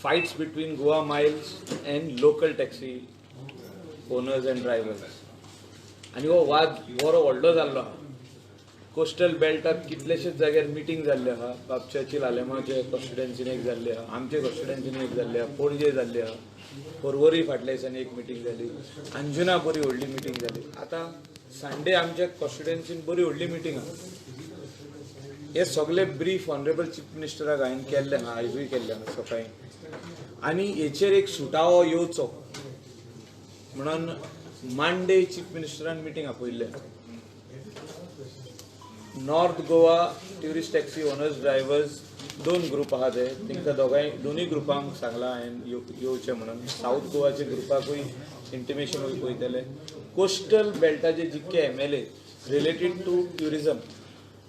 fights between Goa Miles and local taxi owners and drivers. आनी हो वाद बरो व्हडलो जाल्लो आहा. कोस्टल बेल्टात कितलेशेच जाग्यार मिटींग जाल्ले आहा. बाब चर्चिल आलेमाचे कॉन्स्टिट्युएन्सीन एक जाल्ले आहा, आमचे कॉन्स्टिट्युएन्सीन एक जाल्ले आहा, पणजे जाल्ले आहा, पर्वरी फाटल्या दिसांनी एक मिटींग जाली, अंजुना बरी व्हडली मिटींग जाली. आतां संडे आमच्या कॉन्स्टिट्युएन्सीन बरी व्हडली मिटींग आहा. हे सगळे ब्रीफ ऑनरेबल चीफ मिनिस्टराक हांवें केल्ले आहा, आयजूय केल्ले आहा सकाळी. आनी हेचेर एक सुटावो येवचो म्हणून मांडे चीफ मिनिस्टरान मिटींग आपयल्लें. North Goa tourist taxi owners drivers दोन ग्रुप आहा, ते तांकां दोगांय दोनूय ग्रुपांक सांगलां हांवें येवचें म्हणून. सावथ गोवाचे ग्रुपाकूय इंटिमेशन वयतले. कोस्टल बेल्टाचे जितके MLA related to tourism,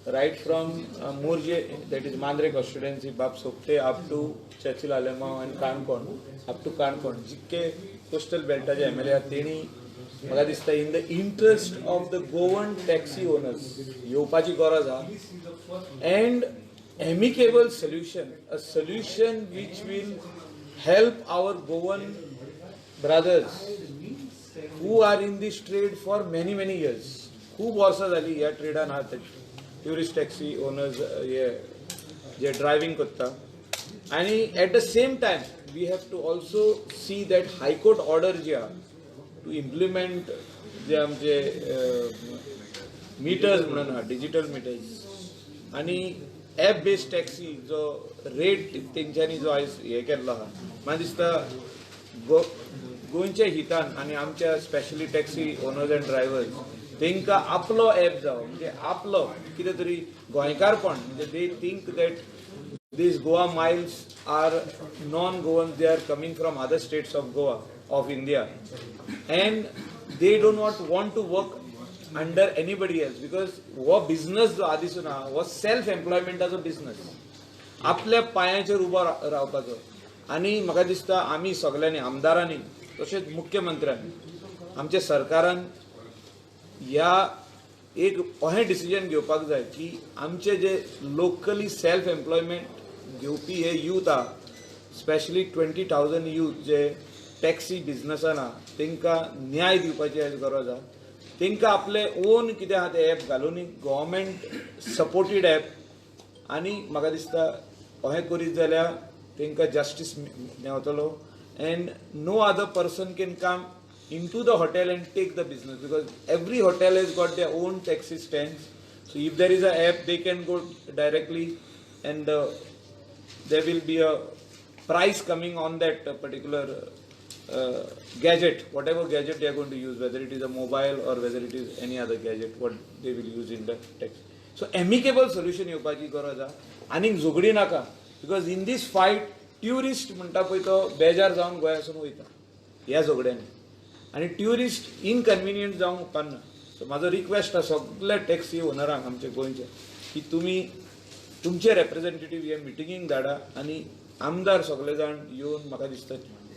right from Morjim, that is Mandrem constituency, Bab Sopte, up to Churchill Alemao आनी काणकोण, अप टू काणकोण जितके कोस्टल बेल्टाचे एमएलए आहात, तेणी म्हाका दिसता in the interest of the Goan taxi owners येवपाची गरज आहा and amicable solution, a solution which will help our Goan brothers who are in this trade for many many years. खूब वर्सां जाली ह्या ट्रेडान आहात ट्युरिस्ट टॅक्सी ओनर्स, हे जे driving करता. आनी at the same time we have to also see that High Court order जी आहा टू इम्प्लिमेंट जे आमचे मिटर्स म्हणून आहा, डिजिटल मिटर्स आनी एप बेस्ड टॅक्सी, जो रेट तेंच्यांनी जो आयज हे केल्लो आहा, म्हाका दिसता गोंयच्या हितान आनी आमच्या specially taxi owners and drivers तांकां आपलो एप जावो, म्हणजे आपलो कितें तरी गोंयकारपण, म्हणजे they think that these Goa Miles are non-Goans, they are coming from other states of Goa, of India. And they do not want to work under anybody else because हो बिझनस जो आदीसून आहा, हो सेल्फ एम्प्लॉयमेंटाचो बिझनस, आपल्या पांयाचेर उबो रावपाचो. आनी म्हाका दिसता आमी सगल्यांनी, आमदारांनी तशेंच मुख्यमंत्र्यांनी, आमच्या सरकारान ह्या एक अहें डिसिजन घेवपाक जाय की आमचे जे लोकली सेल्फ एम्प्लॉयमेंट घेवपी हे यूथ आहा, स्पेशली 20,000 यूथ जे टॅक्सी बिझनसान आहा, तांकां न्याय दिवपाची आयज गरज आहा. तांकां आपले ओन कितें आहा तें एप घालून, गव्हर्मेंट सपोर्टेड एप, आनी म्हाका दिसता अहें करीत जाल्यार तांकां justice मेवतलो and no other person can come into the hotel and take the business, because every hotel has got their own taxi stands. So if there is a app, they can go directly and there will be a price coming on that particular gadget, whatever gadget they are going to use, whether it is a mobile or whether it is any other gadget, what they will use in the taxi. So amicable solution येवपाची गरज आहा. आनीक झगडी नाका, because in this fight tourist म्हणटा पळय तो बेजार जावन गोंयासून वयता ह्या झगड्यांनी आनी ट्युरिस्ट इनकन्विनियंट जावंक उपकारना. सो म्हाजो रिक्वेस्ट आसा सगल्या टॅक्सी ओनरांक आमचे गोंयचे की तुमी तुमचे रेप्रेझेंटेटीव हे मिटिंगीक धाडा आनी आमदार सगळे जाण येवन, म्हाका दिसता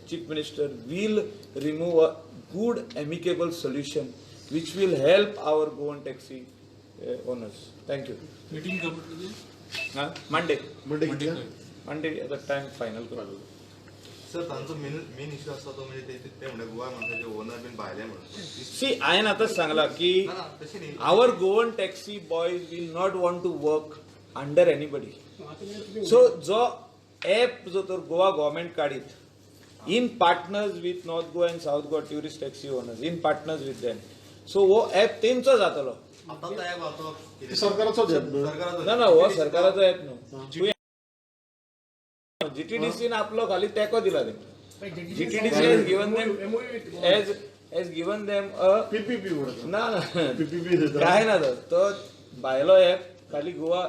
chief minister will remove a good amicable solution which will help our Goan taxi owners. Thank you. Meeting कब? हां, मंडे. मंडे कितल्या? मंडे. आतां टायम फायनल करू. सर, तांचो मेन मेन इश्यू आसा तो म्हणजे ते ते म्हणटा गोवा माणसाचे ओनर बीन भायले म्हणून. सी, हांवें आतांच सांगलां की ना ना, तशें न्ही. Our Goan taxi boys will not want to work under anybody. So जो ॲप जो तर गोवा गव्हर्मेंट काडीत in partners with North Goa and South Goa tourist taxi owners, in partners with them, so हो ॲप तेंचो जातलो. आतां तो app तो कितें? सरकाराचोच ॲप न्हू? सरकाराचो. ना ना, हो सरकाराचो ॲप न्हू. जीटीडीसीन आपलो खाली तेंको दिला तेंकां. GTDC has given them has given them a PPP म्हणटा. ना. पीपीपी दिता. काय ना, तो तो भायलो ॲप खाली Goa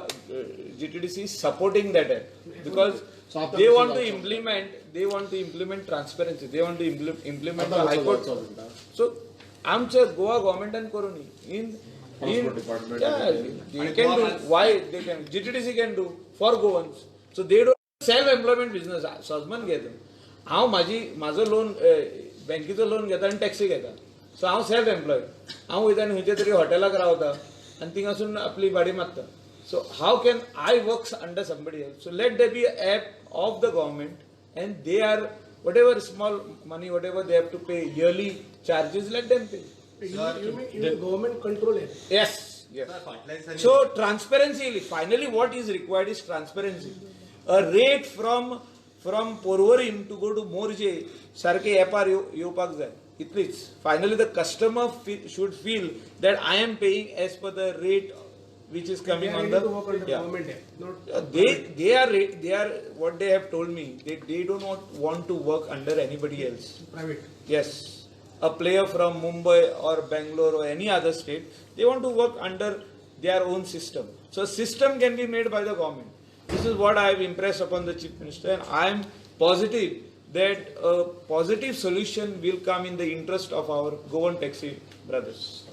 GTDC supporting that app because So आता they कसं want to जावचं? Implement, they want to implement transparency, they want to implement आता कसं हायकोर्ट. जावचं म्हणटा? सो आमच्या गोवा गव्हर्मेंटान करूं न्ही in Transport department. They can do. Why they can, GTDC can do for Goans. So they do self employment business. सजमन घेता हांव म्हाजी म्हाजो लोन, बँकेचो लोन घेता आनी टॅक्सी घेता. सो हांव सेल्फ एम्प्लॉयड. हांव वयता आनी खंयच्या तरी हॉटेलाक रावता आनी थिंगासून आपली भाडी मागता. So how can I works under somebody else? So let there be app of the government. And they are whatever small money, whatever they have to pay yearly charges, let them pay. You mean government control app? Yes. Sir, फाटल्या दिसांनी So transparency, finally what is required is transparency. A rate from Porvorim to go to Morje सारखे एपार येवपाक जाय, इतलीच. Finally the customer should feel that I am paying as per the rate which is coming on the To work on the government app, not They are what they have told me, they do not want to work under anybody else. Private. Yes, a player from Mumbai or Bangalore or any other state, they want to work under their own system. So system can be made by the government. This is what I have impressed upon the Chief Minister, and I am positive that a positive solution will come in the interest of our Goan taxi brothers.